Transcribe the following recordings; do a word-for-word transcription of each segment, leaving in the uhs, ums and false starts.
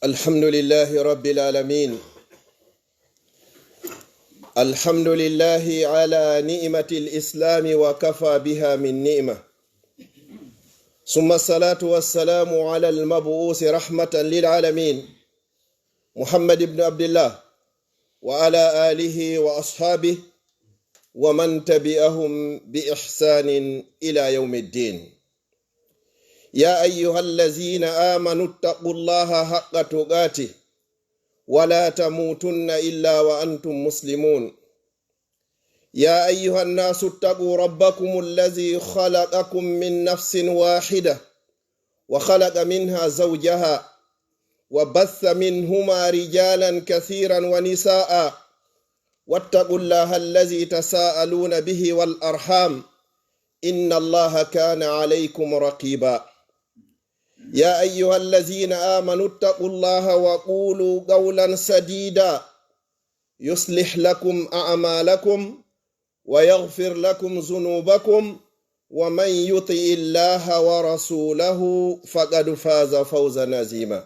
الحمد لله رب العالمين. الحمد لله على نعمة الإسلام وكفى بها من نعمة. ثم الصلاة والسلام على المبعوث رحمة للعالمين محمد بن عبد الله وعلى آله وأصحابه ومن تبعهم بإحسان إلى يوم الدين. يا أيها الذين آمنوا اتقوا الله حق تقاته ولا تموتن إلا وأنتم مسلمون. يا أيها الناس اتقوا ربكم الذي خلقكم من نفس واحدة وخلق منها زوجها وبث منهما رجالا كثيرا ونساء واتقوا الله الذي تساءلون به والأرحام إن الله كان عليكم رقيبا. يا أيها الذين آمنوا اتقوا الله وقولوا قولا سديدا يصلح لكم أعمالكم ويغفر لكم ذنوبكم ومن يطع الله ورسوله فقد فاز فوزا عظيما.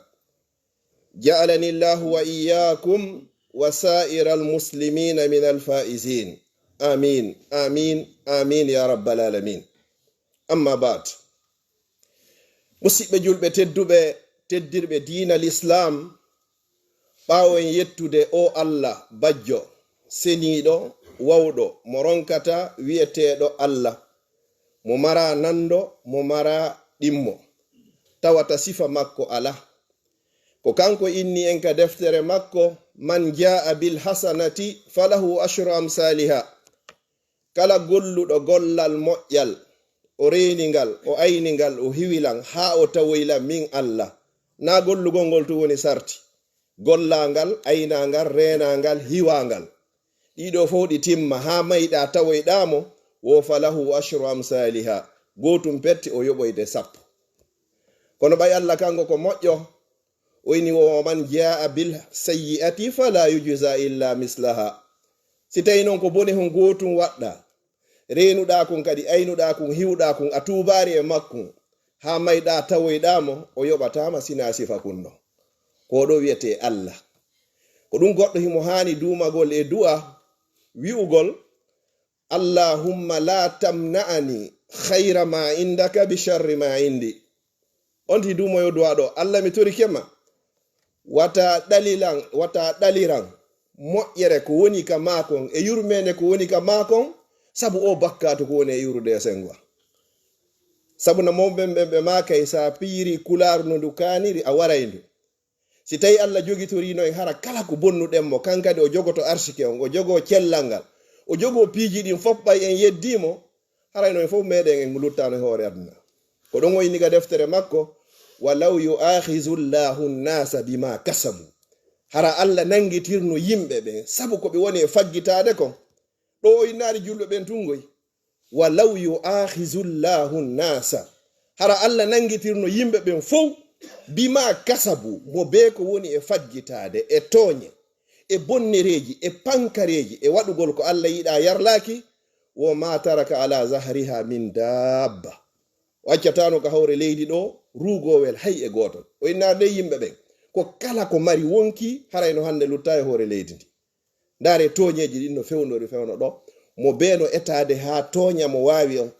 جعلني الله وإياكم وسائر المسلمين من الفائزين. آمين، آمين، آمين يا رب العالمين. أما بعد. Musiɓɓe julɓe tedduɓe, teddirɓe diina Lislaam, ɓaawo en yettude o Allah bajjo, seniiɗo, wawɗo, mo ronkata wi'eteeɗo Allah, mo maraa nanndo, mo maraa ɗimmo, tawata sifa makko alaa. Ko kanko inni en ka deftere makko, "Man jaa'a bil hasanati falahu ashru amsaaliha." Kala golluɗo gollal moƴƴal, o reeni ngal, o ayni ngal, o hiwi lan, haa o tawoyi lan min Allah. Naa gollugol ngol tun woni sarti. Gollaa ngal, aynaa ngal, reenaa ngal, hiwaa ngal. Ɗiɗo fow ɗi timma, haa mayɗaa tawoyɗaa mo, wo falahu ashru amsaaliha. Gootum petti o yoɓoyde sappo. Kono ɓay Allah kanko ko moƴƴo, o inni wo, "Wa man jaa'a bil sayyi'ati fala yujza illa mislaha." Si tawi non ko bone hon gootum waɗɗaa, reenuɗaa kun kadi, aynuɗaa kun, hiwɗaa kun, a tuubaari e makkun, haa mayɗaa tawoyɗaa mo, o yoɓataa ma sinaa sifa kun ɗon. Ko ɗo wi'etee Allah. Ko ɗum goɗɗo himo haani duumagol e du'a, wi'ugol, "Allahumma la tamna'ani khayra ma indaka bi sharri ma indi." On ti duumoyo du'a ɗo, "Allah, mi torike ma, wata ɗalilan, wata ɗaliran moƴƴere ko woni ka maakon, e yurmeende ko woni ka maakon, sabu o bakkaatu ko woni e yurde e sengo an." Sabu na mawɓe ɓen ɓe maakay, sa piyiri kulaaru no ndu kaaniri, a waray ndu. Si tawi Allah jogitoriino en hara kala ko bonnuɗen mo, kan kadi o jogoto arsike on, o jogoo cellal ngal, o jogoo piiji ɗin fof, ɓay en yeddii mo, haray no en fof meɗen en luttaano e hoore aduna. Ko ɗum o inni ka deftere makko, "Walaw yu'akhizu Allahu nnasa bima kasabu." Hara Allah nangitirno yimɓe ɓen sabu ko ɓe woni e faggitaade kon. Ɗo o innaali julɓe ɓen tun ngoy. "Walaw yu'akhizu Allahu nnasa." Hara Allah nangitirno yimɓe ɓen fow, "bima kasabu", mo bee ko woni e faggitaade, e tooɲe, e bonnereeji, e pankareeji, e waɗugol ko Allah yiɗaa yarlaaki, "wo ma taraka ala zahriha min dabba." O accataano ka hoore leydi ɗo ruugoowel hay e gootol. O innaali ɗen yimɓe ɓen, ko kala ko mari wonki, haray no hannde lutta e hoore leydi ndi. Ndaaree tooɲeeji ɗin no fewndori fewndo ɗo. Mo bee no etaade haa tooɲa mo waawi on.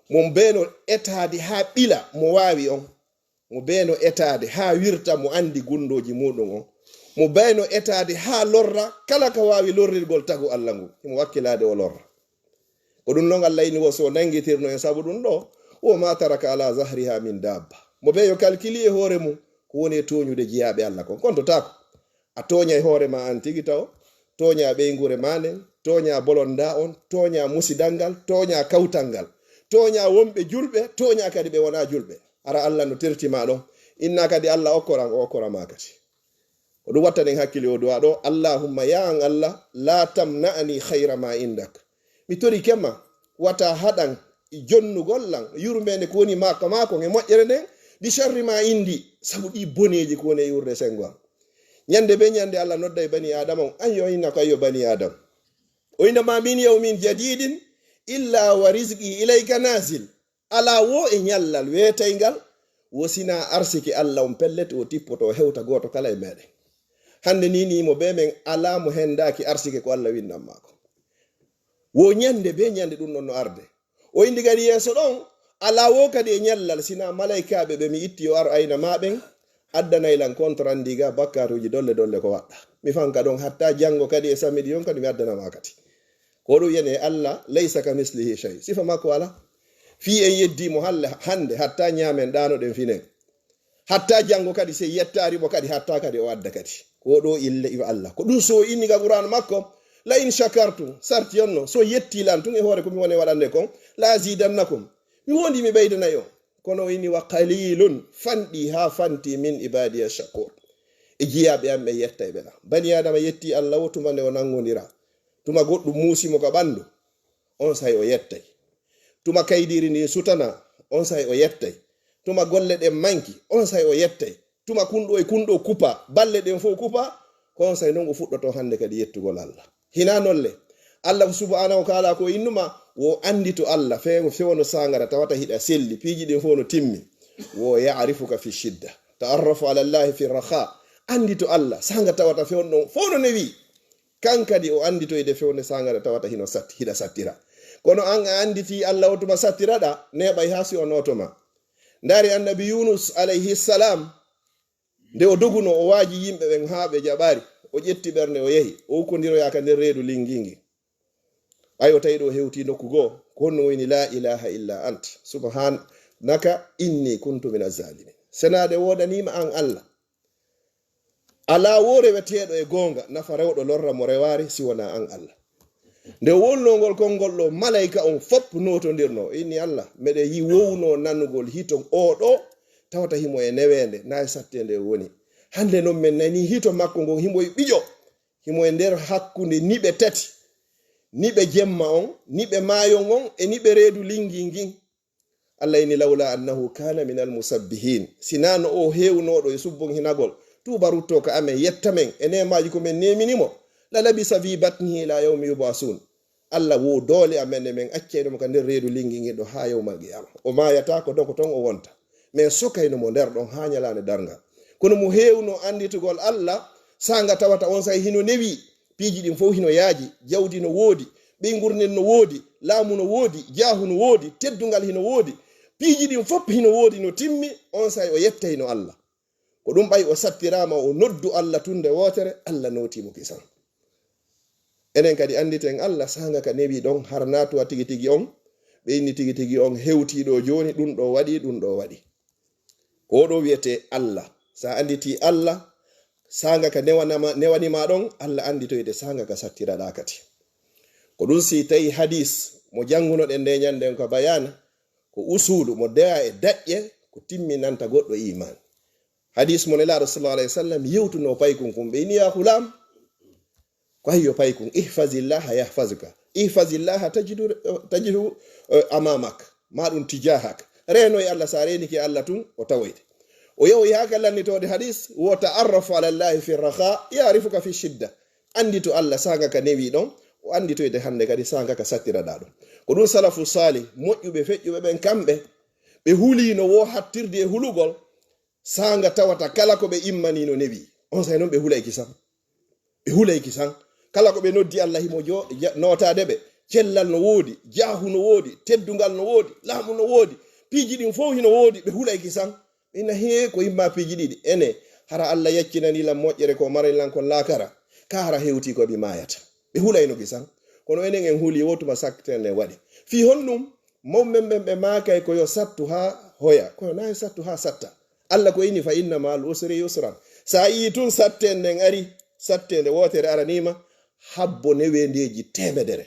Mo bee no etaade haa ɓila mo waawi on. Mo bee no etaade haa wirta mo anndi gunndooji muuɗum on. Mo bee no etaade haa lorra kala ka waawi lorrirgol tagu Allah ngun. Himo wakkilaade o lorra. Ko ɗum non Allah inni wo so nangitirno en sabu ɗum ɗo, "Wo ma taraka ala zahriha min dabba." Mo bee yo kalkili e hoore mum ko woni e tooɲude jiyaaɓe Allah kon. Kontotaako. A tooɲay hoore ma an tigi taw, tooɲaa ɓeynguure ma nden, tooɲaa bolondaa on, tooɲaa musidal ngal, tooɲaa kawtal ngal, tooɲaa wonɓe julɓe, tooɲaa kadi ɓe wonaa julɓe. Hara Allah no terti ma ɗon. Innaa kadi Allah okkoran, o okkora ma kadi. Ko ɗum wattani en hakkili o du'a ɗo, "Allahumma, ya an Allah, la tamna'ani khayra ma indak." Mi torike ma, wata haɗan jonnugol lan yurmeende ko woni maako, maako e moƴƴere nden, bi sharri ma indi, sabu ɗi boneeji ko woni e yurde sengo an. Ɲande be ɲande Allah nodday bani Adama on, an yo inna ko ayyo bani Adam. O inna ma min yawmin jadidin illa wa rizqi ilayka nazil. Alaa woo e ɲallal weetayngal Wo sinaa arsike Alla on pellet, o tippoto, o hewta gooto kala e meɗen. Hande nii nii mo bee men alaa mo hendaaki arsike ko Alla winnan maako. Wo ɲande bee ɲande ɗun ɗon no arde. O inni kadi yeeso ɗon, alaa wo kadi e ɲallal, sinaa malaykaaɓe ɓe mi itti yo ar ayna maa ɓen, addanay lan kontorandiiga bakkatuuji dolle dolle ko waɗɗa. Mi fanka ɗon hatta janngo kadi e samedi on kadi mi addana maa kadi. Ko ɗun yani e Alla, laysa ka mislihi shay. Sifa makko alaa. Fii en yeddii mo halle hande, hatta ɲaamen ɗaanoɗen finen. Hatta janngo kadi, si yettaari mo kadi, hatta kadi o adda kadi. Ko ɗoo ille yo Alla. Ko ɗun so o inni ka Qur'aan makko, "La in shakartum", sarti on no, so yettii lan tun e hoore ko mi woni waɗande kon, "la azidannakum", mi wondi mi ɓeydanay on. Kono o inni, "Wa qalilun", fanɗi haa fanti, "min ibadiya shakur", e jiyaaɓe am ɓe yettay ɓe la. Bani Aadama yettii Alla wo tuma nde o nanngondira. Tuma goɗɗum muusi mo ka ɓanndu, on say o yettay. Tuma kaydiiri ndin sutana, on say o yettay. Tuma golle ɗen manki, on say o yettay. Tuma kunɗo e kunɗo kupa, balle ɗen fow kupa, ko on say non o fuɗɗoto hande kadi yettugol Alla. Hinaa non le, Alla subhanahu wa ta'ala ko innuma, wo anndito Alla, feewo, fewno sangara tawata hiɗa selli, piiji ɗin fow no timmi. Wo ya'rifuka fi shidda. Ta'arrafu ala Allahi fi raha. Anndito Alla, sanga tawata fewno ɗon, fow no newi. Kan kadi o annditoyde fewne sangara tawata hino satti, hiɗa sattira. Kono an a annditi Alla o tuma sattiraɗa, neeɓay haa si o nooto ma. Ndaari annabi Yunus alayhi salam, nde o doguno, o waaji yimɓe ɓen haa ɓe jaɓaari, o ƴetti ɓernde, o yehi, o ukkondiroyaa ka nder reedu lingiingi. Ɓay o tawi ɗo hewti nokku goo, ko honno o inni, "La ilaha illa ant, subhanaka inni kuntu min azzalimin." Senaade woodaniima an Alla. Alaa woo reweteeɗo e goonga, nafa rewɗo lorra mo rewaare si wonaa an Alla. Nde o wolnoo ngol konngol ɗoo, malayka on fow nootondirnoo, inni, "Alla, meɗen yi wowno nanugol hito oo ɗoo, tawata himo e neweende, naa e satteende o woni. Hande non men nanii hito makko ngon himo e ɓiƴo, himo e nder hakkunde niɓe tati, niɓe jemma on, niɓe maayo ngon, e niɓe reedu lingi ngin." Alla inni, "Lawla annahu kana minal musabbihin." Sinaa no o heewunooɗo e subbon hinagol, tuuba ruttoo ka amen, yetta men e neemaaji ko men neemini mo, "la labisa fi batnihi ila yawmi yub'asun." Alla wo doole amen e men accayno mo ka nder reedu lingi ngin ɗo haa yawmal qiyama. O maayataa, ko dogo ton o wonta. Men sokayno mo nder ɗon haa ɲalaande darngal. Kono mo heewno annditugol Alla, saanga tawata on say hino newi, piiji ɗin fow hino yaaji, jawdi no woodi, ɓeynguure nden no woodi, laamu no woodi, jaahu no woodi, teddungal hino woodi, piiji ɗin fow hino woodi no timmi, on say o yettayno Alla. Ko ɗun ɓay o sattiraama, o noddu Alla tun nde wootere, Alla nootii mo kisan. Enen kadi annditen Alla, saanga ka newi ɗon, hara naa tuwa tigi tigi on, ɓe inni tigi tigi on hewtii ɗoo jooni, ɗun ɗoo waɗi, ɗun ɗoo waɗi. Ko ɗoo wi'etee Alla. Sa annditii Alla, saanga ka newanama-, newanimaa ɗon, Alla annditoyte saanga ka sattiraɗaa kadi. Ko ɗun si tawi hadis mo janngunoɗen nde ɲannden ka bayaana, ko usulu mo dewa e daƴƴe, ko timminanta goɗɗo iimaan. Hadis mo Nelaaɗo sallallahu alayhi wa sallam yewtunoo paykun kun, ɓe inni, "Ya hulam," ko hayyo paykun, "ihfazillaha yahfazuka, ihfazillaha tajidu, tajidu, eh, amamak, ma ɗun tijahak." Reeno e Alla, sa reenike Alla tun, o tawoyte. O yahoyi haa ka lannitoode hadis, "Wa ta'arrafu ala Allahi fi raha, ya'rifuka fi shidda." Anndito Alla saanga ka newi ɗon, o annditoyte hande kadi saanga ka sattiraɗaa ɗon. Ko ɗun salafu salih, moƴƴuɓe feƴƴuɓe ɓen kamɓe, ɓe huliino wo hattirde e hulugol, saanga tawata kala ko ɓe immanii no newi. On say non ɓe hulay kisan. Ɓe hulay kisan. Kala ko ɓe noddi Alla himo jo-, ja-, nootaade ɓe. Cellal no woodi, jaahu no woodi, teddungal no woodi, laamu no woodi. Piiji ɗin fow hino woodi, ɓe hulay kisan. Ɓe inna, "Hee, ko imma piiji ɗiɗi." Ene, hara Alla yaccinanii lan moƴƴere ko maray lan kon laakara. Ka hara hewtii ko mi maayata. Ɓe hulayno kisan. Kono enen en huli wo tuma sattende waɗi. Fii honɗun? Mawɓe men ɓen ɓe maakay ko yo sattu haa hoya, kono naa yo sattu haa satta. Alla ko inni, "Fa inna ma'al usri yusran." Sa yi'i tun satteende nden ari, satteende wootere araniima, habbo neweendeeji teemedere.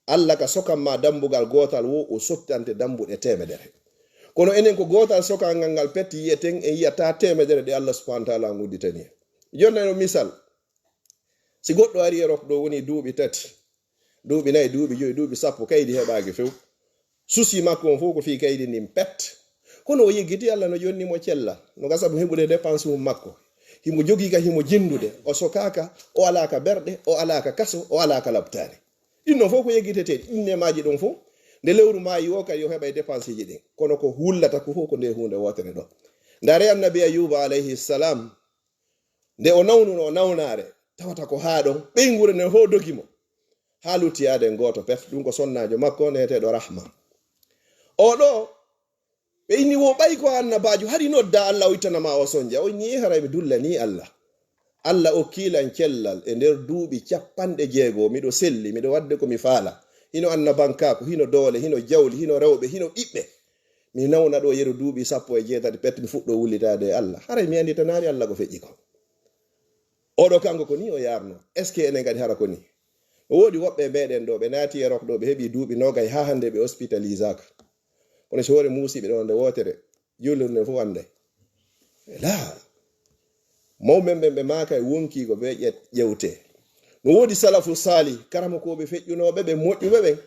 Alla ka sokan ma dambugal gootal wo, o sottante dambuɗe teemedere. Kono enen ko gootal sokan ngal ngal pet yi'eten, en yi'ataa teemedere ɗe Alla subhanahu wa ta'ala on udditani. Jonna no misal, si goɗɗo ari Erop ɗo woni duuɓi tati, duuɓi nayi, duuɓi joyi, duuɓi sappo, kaydi heɓaaki few. Susi makko on fow ko fii kaydi ndin pet. Kono o yeggitii Alla no jonni mo cella. No gasa mo heɓude dépense mum makko. Himo jogii ka himo jindude. O sokaaka, o alaa ka berɗe, o alaa ka kaso, o alaa ka laptaani. Ɗin non fow ko yeggiteteeɗi. Ɗin neemaaji ɗon fow. Nde lewru maayi woo kadi, o heɓay depanseeji ɗin. Kono ko hullata ko fow ko nde huunde wootere ɗoo. Ndaaree Annabi Ayyuba alayhi salam, nde o nawnuno nawnaare, tawata ko haa ɗon, ɓeynguure nden fow dogi mo. Haa lutti aaden gooto pet, ɗum ko sonnaajo makko neeteeɗo Rahma. Oo ɗoo, ɓe inni wo ɓay ko annabaajo, hari noddaa Alla, o ittana ma o sonja. O inni, "Ee, haray mi dullanii Alla. Alla okkii lan cellal e nder duuɓi capanɗe jeego, miɗo selli, miɗo waɗde ko mi faala. Hino annabankaaku, hino doole, hino jawli, hino rewɓe, hino ɓiɓɓe. Mi nawna ɗoo yeru duuɓi sappo e jeetati pet, mi fuɗɗoo wullitaade e Alla. Haray mi annditanaali Alla ko feƴƴi kon." Oo ɗoo kanko ko nii o yaarnoo. Est-ce que enen kadi hara ko nii? No woodi woɓɓe e meɗen ɗoo, ɓe naati e rok ɗoo, ɓe heɓii duuɓi noogay, haa hannde ɓe hospitalisaaka. Kono si hoore muusiiɓe ɗoo nde wootere, juulirde fof annday. Laa. Mawɓe ɓen ɓe maaka e wonkii ko ɓe ƴe-, ƴewtee. No woodi salafu saali, karamokooɓe feƴƴunooɓe ɓe moƴƴuɓe ɓen.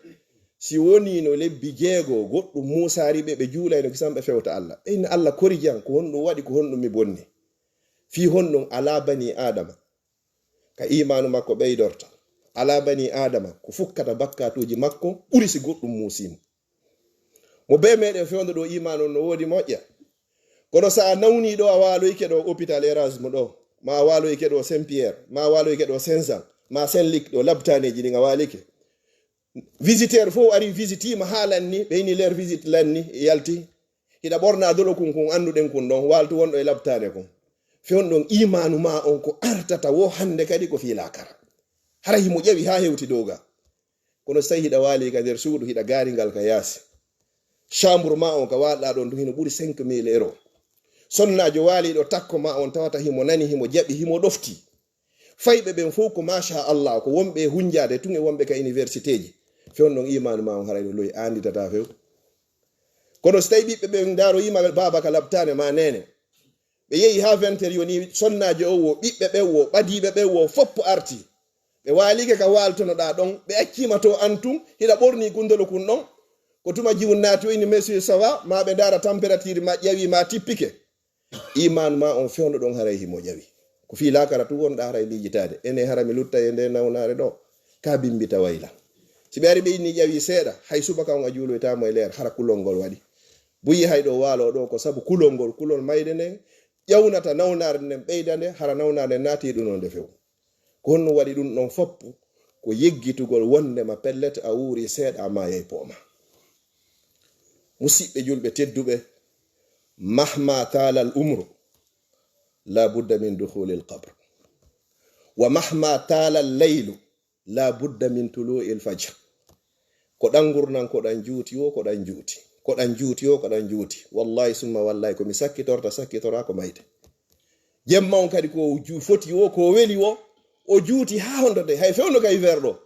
Si wonii no lebbi jeego, goɗɗum muusaari ɓe, ɓe juulayno kisan ɓe fewta Alla. Ɓe inna Alla korijan, ko honɗum waɗi, ko honɗum mi bonni. Fii honɗum alaa banii Aadama. Ka iimaanu makko ɓeydorta. Alaa banii Aadama, ko fukkata bakkaatuuji makko ɓuri si goɗɗum muusii mo. Mo bee meɗen fewndo ɗoo iimaanu on no woodi moƴƴa. Kono so a nawnii ɗoo, a waaloyke ɗoo hôpital Erasme ɗoo, maa a waaloyke ɗoo Saint Pierre, maa a waaloyke ɗoo Saint Jean, maa Saint Luc ɗoo, labtaaneeji ɗin a waalike. Visiteur fow ari visitiima haa lanni, ɓe ini l'heure visite lanni, yalti. Hiɗa ɓornaa dolo kun, kun annduɗen kun ɗon, waaltu wonɗo e labtaane kun. Fewndo ɗon iimaanu maa on ko artata woo hannde kadi ko fii laakara. Hara himo ƴawi haa hewti dow ga. Kono so tawii hiɗa waalii ka nder suudu, hiɗa gaaringal ka yaasi. Chambre maa on ka waalɗaa ɗon tun hino ɓuri cinq mille euros. Sonnaajo waaliiɗo takko maa on tawata himo nani, himo jaɓi, himo ɗofti. Fayɓe ɓen fow ko macha Allah, ko wonɓe e hunjaade tun e wonɓe ka universitéji. Fewndo ɗon iimaanu maa on haray no lo'i, a annditataa few. Kono so tawii ɓiɓɓe ɓen ndaaroyiima baaba ka labtaane maa neene, ɓe yehi haa vingt heures yonii, sonnaajo on woo, ɓiɓɓe ɓen woo, ɓadiiɓe ɓen woo, fow artii. Ɓe waalike ka waaltonoɗaa ɗon, ɓe acciima to an tun, hiɗa ɓornii kundolo kun ɗon. Ko tuma jiwun naati o inni, "Monsieur, ça va?" Maa ɓe ndaara température ma ƴawii, maa tippike. Iimaanu maa on fewndo ɗon haray himo ƴawi. Ko fii laakara tun wonɗaa haray miijitaade. Enen hara mi lutta e nde nawnaare ɗoo. Ka bimbita wayla. Si ɓe ari ɓe inni ƴawi seeɗa, hay subaka on a juuloytaa mo e leer, hara kulol ngol waɗi. Buyi hay ɗoo waaloo ɗoo ko sabu kulol ngol, kulol mayde nden ƴawnata nawnaare nden ɓeyda nde, hara nawnaare nden naati e ɗun on nde few. Ko honno waɗi ɗun ɗon fow? Ko yeggitugol wondema pellet a wuuri seeɗa a maayay poomaa. Musiɓɓe julɓe tedduɓe, mahma taalal umru, la budda min dukhulil qabr. Wa mahma taalal laylu, la budda min tulu'il fajr. Ko ɗan ngurnan, ko ɗan juuti wo, ko ɗan juuti. Ko ɗan juuti wo, ko ɗan juuti. Wallahi summa wallahi, ko mi sakkitorta, sakkitoraa ko mayde. Jemma on kadi ko ju-, foti wo, ko weli wo, o juuti haa honto de, hay fewndo kay verɗo.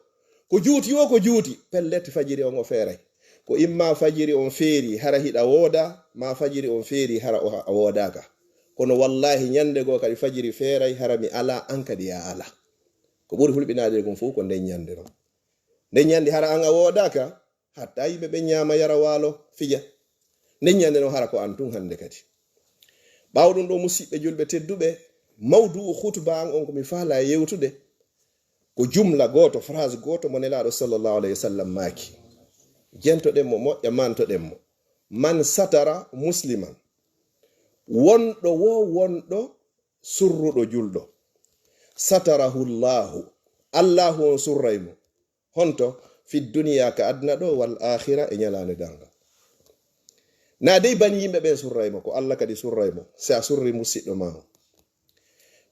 Ko juuti wo, ko juuti, pellet fajiri on o feeray. Ko imma fajiri on feeri, hara hiɗa wooda, ma fajiri on feeri, hara o, a woodaaka. Kono wallahi, ñande goo kadi fajiri feeray, hara mi alaa, an kadi a alaa. Ko ɓuri hulɓinaade kon fow ko nden ñande non. Nden ñande hara an a woodaaka, hatta yimɓe ɓen ñaama, yara, waalo, fija. Nden ñande non hara ko an tun hande kadi. Ɓaawo ɗun ɗoo, musiɓɓe julɓe tedduɓe, mawdu'u khutba an on ko mi faalaa yewtude, ko jumla gooto, phrase gooto mo Nelaaɗo sallallahu alayhi wa sallam maaki. Jentoɗen mo moƴƴa, mantoɗen mo. "Man satara musliman." Wonɗo wo wonɗo surruɗo julɗo. "Satarahu Allahu." Allahu on surray mo. Honto? "Fi duniya," ka aduna ɗoo, "wal akhira," e ñalaande darngal. Naa dey bani yimɓe ɓen surray mo, ko Alla kadi surray mo, si a surri musiɗɗo maa on.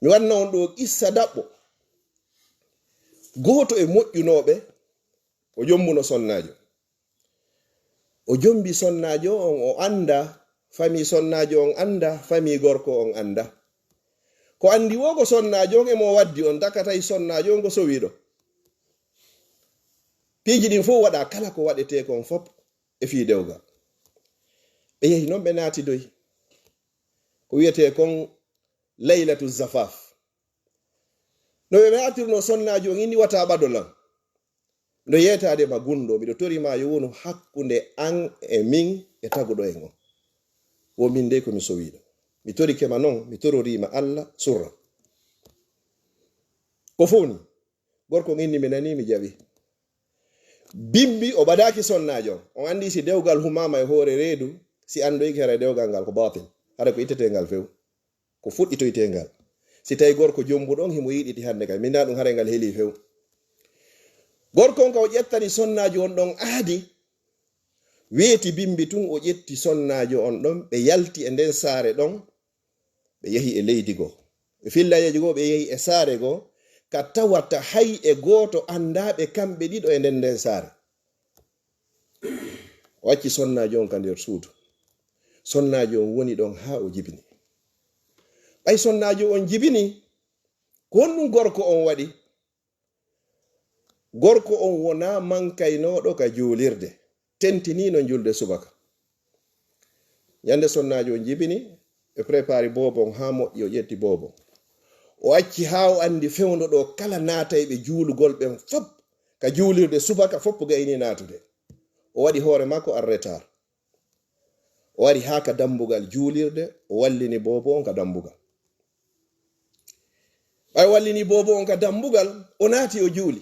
Mi wanna on ɗoo qissa daɓɓo. Gooto e moƴƴunooɓe, o jombuno sonnaajo. O jombi sonnaajo on, o anndaa, famii sonnaajo on anndaa, famii gorko on anndaa. Ko anndi wo ko sonnaajo on e mo waddi on, takatay sonnaajo on ko sowiiɗo. Piiji ɗin fow waɗaa, kala ko waɗetee kon fow e fii dewgal. Ɓe yehi non, ɓe naatidoyi ko wi'etee kon laylatu zafaf. No ɓe natirnoo sonnaajo on, inni, "Wata ɓado lan. Miɗo yeetaade ma gunndoo, miɗo tori ma yo wonu hakkunde an e min e taguɗo en on. Wo min dey ko mi sowiiɗo. Mi torike ma non, mi tororii ma Alla surra." Ko fow nii. Gorko on inni, "Mi nanii, mi jaɓii." Bimbi o ɓadaaki sonnaajo on. On anndi si dewgal humaama e hoore reedu, si anndoyke haray dewgal ngal ko baatil, haray ko itteteengal few, ko fuɗɗitoyteengal. Si tawi gorko jombuɗo on himo yiɗiti hannde kay, min ɗum haray ngal helii few. Gorko on ka o ƴettani sonnaajo on ɗon aadi, weeti bimbi tun o ƴetti sonnaajo on ɗon, ɓe yalti e nden saare ɗon, ɓe yehi e leydi goo. Ɓe fillayeeji goo, ɓe yehi e saare goo, ka tawata hay e gooto anndaa ɓe kamɓe ɗiɗo e nden nden saare. O acci sonnaajo on ka nder suudu. Sonnaajo on woni ɗon haa o jibini. Ɓay sonnaajo on jibini, ko honɗum gorko on waɗi? Gorko on wonaa mankaynooɗo ka juulirde, tentiniino julde subaka. Ñande sonnaajo on jibini, ɓe prepari boobo on haa moƴƴi, o ƴetti boobo on. O acci haa o anndi fewndo ɗo kala naatayɓe juulugol ɓen fop ka juulirde subaka fop gayni naatude. O waɗi hoore makko en retard. O ari haa ka dambugal juulirde, o wallini boobo on ka dambugal. Ɓay wallini boobo on ka dambugal, o naati o juuli.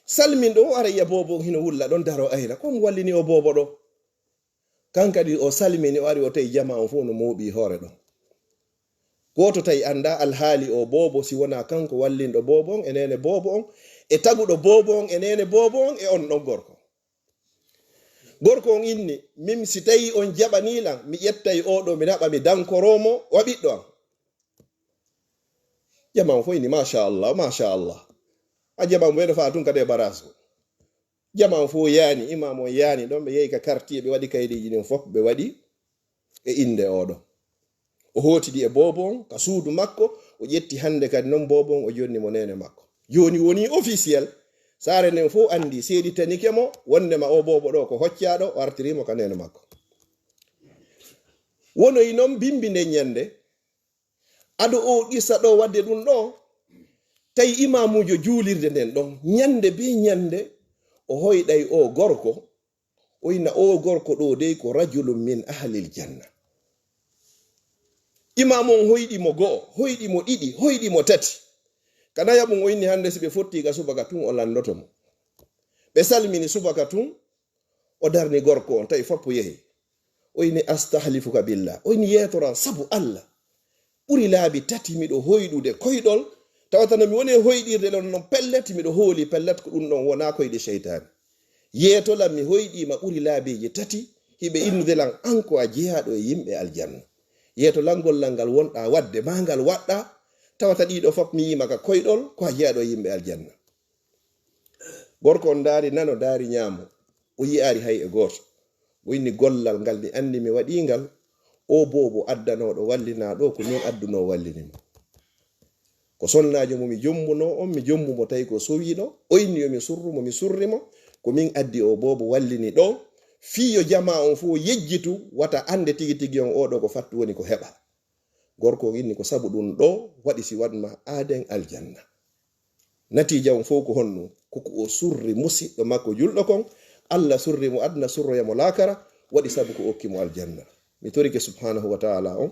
Salminɗo o ara yi'a boobo on hino wulla ɗon daro ayna. Ko mo wallini o boobo ɗo? Kan kadi o salmini, o ari o tawi jamaa on fow no mooɓi hoore ɗon. Gooto tawi anndaa alhaali o boobo si wonaa kanko wallinɗo boobo on e neene boobo on, e taguɗo boobo on e neene boobo on e on ɗon gorko. Gorko on inni, min si tawi on jaɓanii lan, mi ƴettay oo ɗoo, mi naɓa, mi dankoroo mo, wa ɓiɗɗo an. Jamaa on fow inni, "Machallah, machallah." A jamaa on ɓeyɗo faa tun kadi e baraas o. Jamaa on fow yaani, imaamu on yaani ɗon, ɓe yehi ka quartier, ɓe waɗi kaydiiji ɗin fof, ɓe waɗi e innde oo ɗoo. O hootidi e boobo on ka suudu makko, o ƴetti hannde kadi non boobo on, o jonni mo neene makko. Jooni wonii officiel, saare nden fow anndi, seeditanike mo, wonndema oo boobo ɗoo ko hoccaaɗo, o artirii mo ka neene makko. Wonoyi non bimbi nden ñannde, ado oo qissa ɗoo waɗde ɗum ɗoo, tawi imaamuujo juulirde nden ɗon, ñannde bee ñannde, o hoyɗay oo gorko, o inna oo gorko ɗoo dey ko rajulun min ahlil janna. Imaamu on hoyɗi mo go'o, hoyɗi mo ɗiɗi, hoyɗi mo tati. Ka nayaɓun o inni hannde si ɓe fottii ka subaka tun o lanndoto mo. Ɓe salmini subaka tun, o darni gorko on, tawi foppo yehi. O inni, "Astahlifuka billah." O inni, "Yeetoran sabu Alla. Ɓuri laabi tati miɗo hoyɗude koyɗol, tawata no mi woni e hoyɗirde ɗon non pellet, miɗo hooli pellet ko ɗum ɗon wonaa koyɗe seytaane. Yeeto lan mi hoyɗii ma ɓuri laabiiji tati, hiɓe innude lan an ko a jeyaaɗo e yimɓe aljanna. Yeeto lan gollal ngal wonɗaa waɗde maa ngal waɗɗaa, tawata ɗiɗo fof mi yii ma ka koyɗol ko a jeyaaɗo e yimɓe aljanna." Gorko on daari nano, daari ñaamo, o yi'aari hay e gooto. O inni, "Gollal ngal mi anndi mi waɗii ngal, oo boobo addanooɗo wallinaa ɗoo ko min addunoo wallini mo." Ko sonnaajo mo mi jommbunoo on, mi jommbu mo tawi ko sowiiɗo, o inni yo mi surru mo, mi surri mo, ko min addi oo boobo wallini ɗoo, fii yo jamaa on fow yejjitu, wata annde tigi tigi on oo ɗoo ko fattu woni ko heɓa. Gorko on inni ko sabu ɗum ɗoo waɗi si waɗ ma aaden aljanna. Natiija on fow ko honɗum? Ko ko o surri musiɗɗo makko julɗo kon, Alla surri mo aduna, surroya mo laakara, waɗi sabu ko okki mo aljanna. Mi torike subhanahu wa ta'ala on,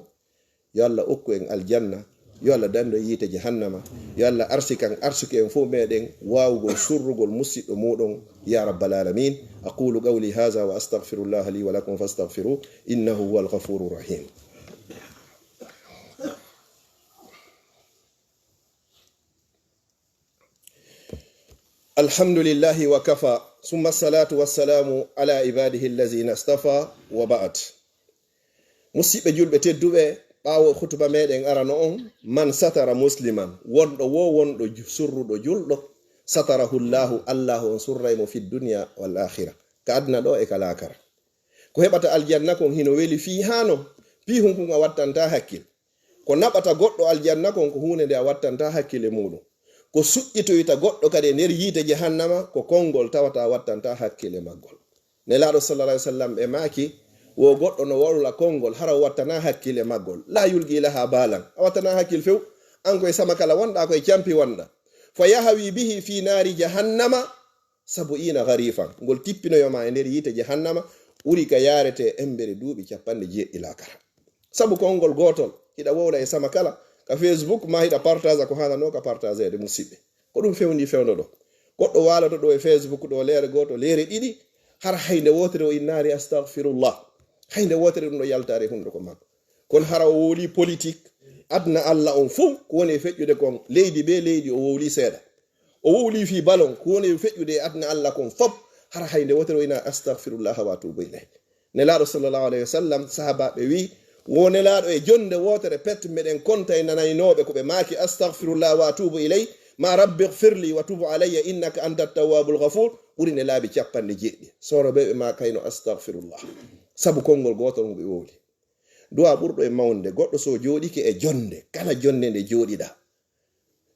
yo Alla okku en aljanna, yo Alla dandu en yiite jahannama, yo Alla arsikan, arsuki en fow meɗen waawugol surrugol musiɗɗo muɗum, ya rabbal alamin. أقول قولي هذا وأستغفر الله لي ولكم فاستغفروه إنه هو الغفور الرحيم. الحمد لله وكفى، ثم الصلاة والسلام على عباده الذين اصطفى، وبعد. Musiɓɓe julɓe tedduɓe, ɓaawo hutuba meɗen arano on, "Man satara musliman", wonɗo wo wonɗo ju-, surruɗo julɗo, "satarahu Llahu", Allahu on surray mo, "fi dunya wal akhira", ka aduna ɗo e ka laakara. Ko heɓata aljanna kon hino weli fii haano, fii hunkun a wattanta hakkil. Ko naɓata goɗɗo aljanna kon ko huunde nde a wattanta hakkil e muɗum. Ko suƴƴitoyta goɗɗo kadi e nder yiite jahannama ko konngol tawata a wattanta hakkil e maggol. Nelaaɗo sallallahu alaihi wasallam ɓe maaki, wo goɗɗo no waɗula konngol hara o wattana hakkil e maggol. La yulqi laha balan. A wattana hakkil few. An ko e sama kala wonɗa, ko e campi wonɗa. Fa yahawi bihi fi naari jahannama sabu'ina gharifan. Ngol tippinoyo ma e nder yiite jahannama, ɓuri ka yaarete embere duuɓi capanɗe jeeɗiɗi laakara. Sabu konngol gootol, hiɗa wowla e sama kala, ka Facebook ma hiɗa partaza ko hanano ka partazeede, musiɓɓe. Ko ɗum fewndi fewndo ɗo. Goɗɗo waaloto ɗo e Facebook ɗo leere gooto, leere ɗiɗi, hara hay nde wootere o innaali astagfirullah. Hay nde wootere ɗum ɗo yaltaare hunnduko makko. Kono hara o wowlii politik, aduna Alla on fow, ko woni e feƴƴude kon, leydi be leydi o wowlii seeɗa. O wowlii fii balon, ko woni e feƴƴude e aduna Alla kon fow, hara hay nde wootere o inaa astagfirullah wa atuubu ilayh. Nelaaɗo sallallahu alayhi wa sallam, sahaabaaɓe wi'i, wo Nelaaɗo e jonnde wootere pet, meɗen konta e nanaynooɓe ko ɓe maaki, "Astagfirullah wa atuubu ilay, ma rabbi gfirli wa tubu alayya, innaka anta tawwabul ghafuur," ɓuri nde laabi capanɗe jeeɗiɗi. Sooro ɓe ɓe maakayno astagfirullah. Sabu konngol gootol ngo ɓe wowli. Du'a ɓurɗo e mawnde, goɗɗo so jooɗike e jonnde, kala jonnde nde jooɗiɗaa.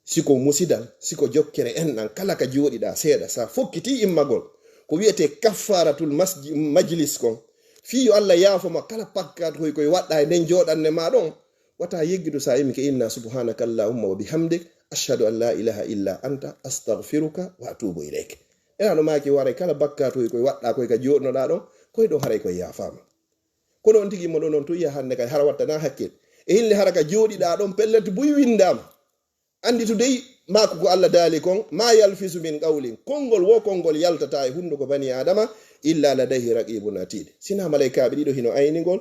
Si ko musidal, si ko jokkere enɗan, kala ka jooɗiɗaa seeɗa, sa fokkitii immagol, ko wi'etee kaffaratul masji-, majlis kon, fii yo Alla yaafo ma kala pakkaatu hoy koy waɗɗaa e nden jooɗanne maa ɗon, wata yeggidu sa immike inna subhanaka allahumma wa bihamdik, ashhadu an la ilaha illa anta, astaghfiruka wa atubu ilayk. Ena no maaki waray kala bakkaatu hoy koy waɗɗaa koy ka jooɗnoɗaa ɗon, koy ɗon haray koy yaafaama. Kono on tigi mo ɗon on tun yaha hannde kay hara wattanaa hakkil. E hille hara ka jooɗiɗaa ɗon pellet buy winndaama. Annditu dey, maaku ko Alla daali kon, "Ma yalfisu min qawlin." Konngol wo konngol yaltataa e hunnduko banii Aadama, "illa ladayhi raqibun atid." Sinaa malaykaaɓe ɗiɗo hino ayni ngol,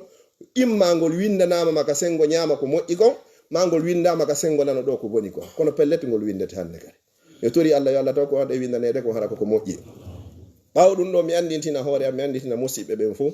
imma ngol winndanaama ma ka senngo ñaama ko moƴƴi kon, ma ngol winndaama ka senngo nano ɗo ko boni kon. Kono pellet ngol winndete hannde kadi. Yo tori Alla yo Alla taw ko waɗa e winndaneede ko hara ko ko moƴƴi. Ɓaawo ɗum ɗo mi anndintina hoore am, mi anndintina musiɓɓe ɓen fow,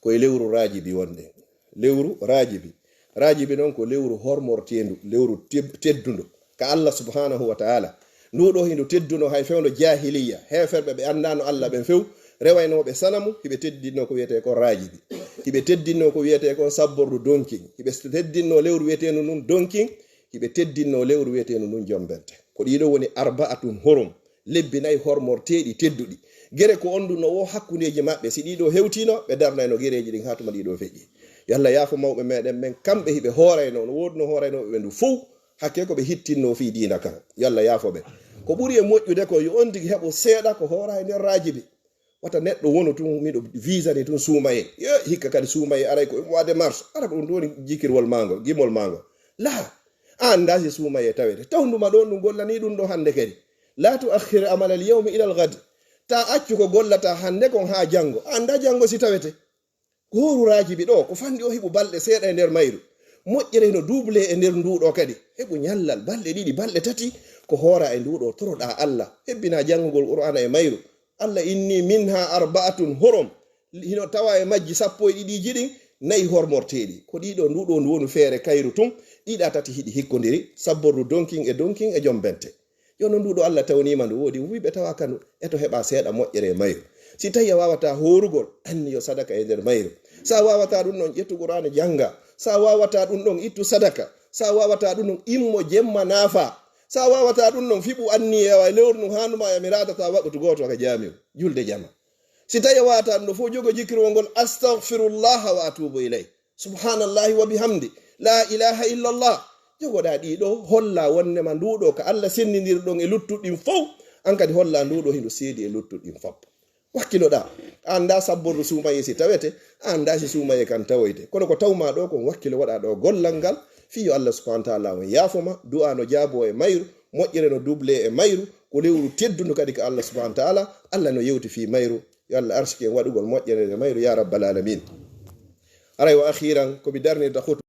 ko e lewru Raajibi wonɗen. Lewru Raajibi. Raajibi non ko lewru hormorteendu, lewru teb-, teddundu ka Alla subhanahu wa ta'ala. Ndu ɗo hindu tedduno hay fewndo jaahiliya, heeferɓe ɓe anndaano Alla ɓen few, rewaynooɓe sanamu, hiɓe teddinno ko wiyetee kon Raajibi. Hiɓe teddinno ko wiyetee kon sabbordu Donkin. Hiɓe teddinno lewru wiyeteendu ndun Donkin, hiɓe teddinno lewru wiyeteendu ndun Jombente. Ko ɗii ɗo woni arba'atun hurum. Lebbi nayi hormorteeɗi tedduɗi. Gere ko on ɗun no wo hakkundeeji maɓɓe. Si ɗii ɗo hewtiino, ɓe darnayno gereeji ɗin haa tuma ɗii ɗo feƴƴi. Yo Alla yaafo mawɓe meɗen ɓen, kamɓe hiɓe hoorayno, no woodi no hooraynooɓe ɓe ndu fow, hakke ko ɓe hittinno fii diina kan. Yo Alla yaafo ɓe. Ko ɓuri e moƴƴude ko yo on tigi heɓo seeɗa ko hoora e nder Raajibi. Wata neɗɗo wonu tun, miɗo visani tun suumayee. Yo, hikka kadi suumayee aray ko e mois de mars. Ara ko ɗun ɗun woni jikirwol maangol, gimol maangol. Laa, a anndaa si suumayee tawete. Tawnduma ɗon ɗun gollanii ɗun ɗo hannde kadi. Laa tu akhir amal al yawmi ila al ghad. Ta accu ko gollataa hannde kon haa janngo. A anndaa janngo si tawete. Ko hooru Raajibi ɗo, ko fanɗi o heɓu balɗe seeɗa e nder mayru. Moƴƴere hino duuble e nder nduu ɗo kadi. Heɓu ñallal, balɗe ɗiɗi, balɗe tati, ko hoora e nduu ɗo, toroɗaa Alla. Hebbinaa janngugol Qur'aana e mayru. Alla inni minha arba'atun hurum. Hino tawaa e majji sappo e ɗiɗiiji ɗin, nayi hormorteeɗi. Ko ɗii ɗo, nduu ɗo ndu woni feere kayru tun, ɗiɗa tati hiɗi hikkondiri, sabbordu Donkin e Donkin e Jombente. Jooni non, ndu ɗo Alla tawniima ndu woodi, wi'i ɓe tawa kanu, e to heɓa seeɗa moƴƴere e mayru. Si tawi a waawataa hoorugol, anniyo sadaka e nder mayru. Sa waawataa ɗun ɗon, ƴettu Qur'aana jannga. Sa waawataa ɗun ɗon, ittu sadaka. Sa waawataa ɗun ɗon, immo jemma naafa. Sa waawataa ɗun ɗon, fiɓu anniyeewa e lewru ndun haandu ma e mi raadata waqtu gooto ka jaamiu, julde jama. Si tawi a waawataa ɗun ɗon fow, jogo jikirwol ngol, "Astaghfirullaha wa atubu ilayh." Subhanallahi wa bihamdi. La ilaha illallah. Jogoɗaa ɗii ɗo, holla wonnema ndu ɗo ka Alla senndindiri ɗon e luttuɗi ɗin fow. An kadi holla ndu ɗo hindu seedi e luttuɗi ɗin fow. Wakkiloɗaa. A anndaa sabbordu suumayee si tawete, a anndaa si suumayee kan tawoyte. Kono ko tawmaa ɗo kon wakkilo waɗaa ɗo gollal ngal, fii yo Alla subhanahu wa ta'ala on yaafo ma, du'a no jaaboo e mayru, moƴƴere no duuble e mayru, ko lewru teddundu kadi ka Alla subhanahu wa ta'ala, Alla no yewti fii mayru. Yo Alla arsiki en waɗugol moƴƴere e mayru, ya rabbal alamin. Aray wa akhiran, ko mi darnirta khutba